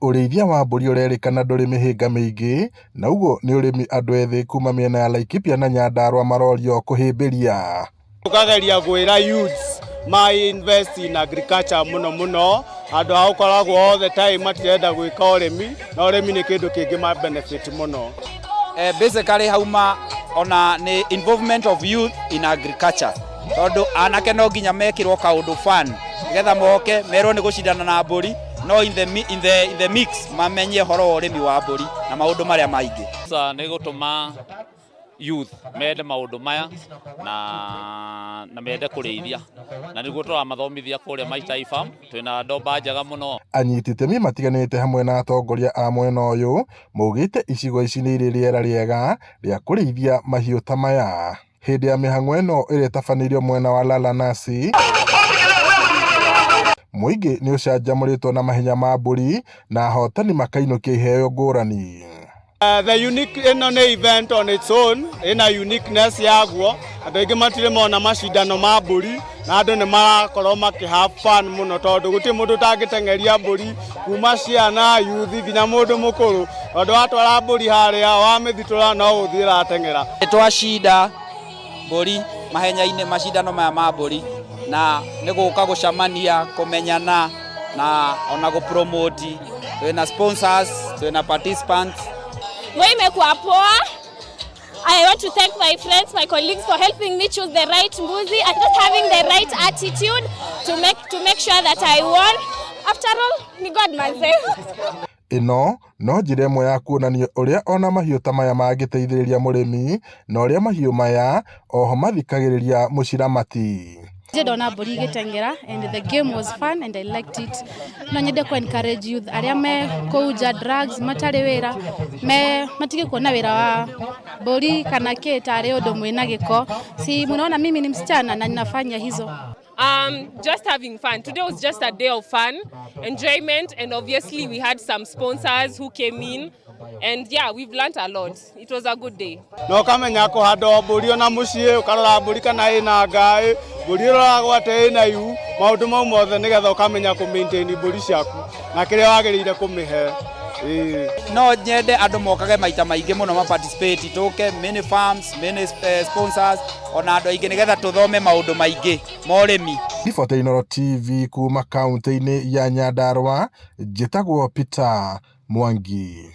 Ũrĩithia wa mbũri ũrerĩkana ndũrĩ mĩhĩnga mĩingĩ na ũguo nĩ ũrĩmi andũ ethĩ kuma mĩena ya Laikipia na Nyandarua marorio kũhĩmbĩria. Tũkageria gwĩra youths ma invest in agriculture mũno mũno andũ a gũkoragwo all the time matirenda gwĩka ũrĩmi na ũrĩmi nĩ kĩndũ kĩngĩ ma benefit mũno. Basically hauma ona nĩ involvement of youth in agriculture tondũ anake no nginya mekĩrwo kaũndũ fun nĩgetha moke merwo nĩ gũcindana na mbũri no in the mix mamenye ũhoro wa ũrĩmi wa mbũri na maũndũ marĩa maingĩ. Sasa nĩ gũtũma youth mende maũndũ maya na mende kũrĩithia na nĩguo tũramathomithia kũrĩa Maitai Farm. Twĩna ndomba njega mũno. Anyiti itemi matiganĩte hamwe na atongoria a mwena ũyũ maugĩte icigo ici nĩ irĩ rĩera rĩega rĩa kũrĩithia mahiũ ta maya. Hĩndĩ ya mĩhang'o ĩno ĩrĩa ĩtabanĩirio mwena wa Lalanasi, mũingĩ nĩ ũcanjamũrĩtwo na mahenya ma mbũri na ahotani makainũkia iheo ngũrani. The unique ĩno nĩ event on its own, ĩna uniqueness yaguo. Andũ aingĩ matirĩ mona macindano ma mbũri na andũ nĩ marakorwo makĩ have fun mũno tondũ gũtirĩ mũndũ ũtangĩteng'eria mbũri kuma ciana, youth nginya mũndũ mũkũrũ, tondũ watwara mbũri harĩa wamĩthitũra no gũthiĩ ĩrateng'era. Twacinda mbũri mahenya-inĩ, macindano maya ma mbũri, na nĩ gũka gũcamania, kũmenyana na ona gũpromote. Twĩna sponsors, twĩna participants. Moi imekuwa poa. I want to thank my friends, my colleagues for helping me choose the right mbuzi and just having the right attitude to make sure that I won. After all, ni God manze. Ĩno no njĩra ĩmwe ya kuonania ũrĩa ona mahiũ ta maya mangĩteithĩrĩria mũrĩmi na ũrĩa mahiũ maya oho mathikagĩrĩria mũciramati. Nje ndona mbũri igĩteng'era and the game was fun and I liked it. No nyende ku encourage youth arĩa me kũu nja, drugs, matarĩ wĩra, me matige kuona wĩra wa mbũri kana kĩ tarĩ ũndũ mwĩna gĩko. Si munaona mimi ni msichana na ninafanya hizo. Just having fun. Today was just a day of fun, enjoyment, and obviously we had some sponsors who came in. And yeah, we've learned a lot. It was a good day. Na ũkamenya kũhanda mbũri ona mũciĩ, ũkarora mbũri kana ĩna ngaĩ, mbũri ĩroragwo atĩ ĩna ihu, maũndũ mau mothe nĩgetha ũkamenya kũ maintain mbũri ciaku na kĩrĩa wagĩrĩire kũmĩhe. Ĩĩ. No nyende andũ mokage maita maingĩ mũno ma participate, tũke many farms, many sponsors, ona andũ aingĩ nĩgetha tũthome maũndũ maingĩ ma ũrĩmi. Ribota Inooro TV kuma kaunti-inĩ ya Nyandarua, njĩtagwo Peter Mwangi.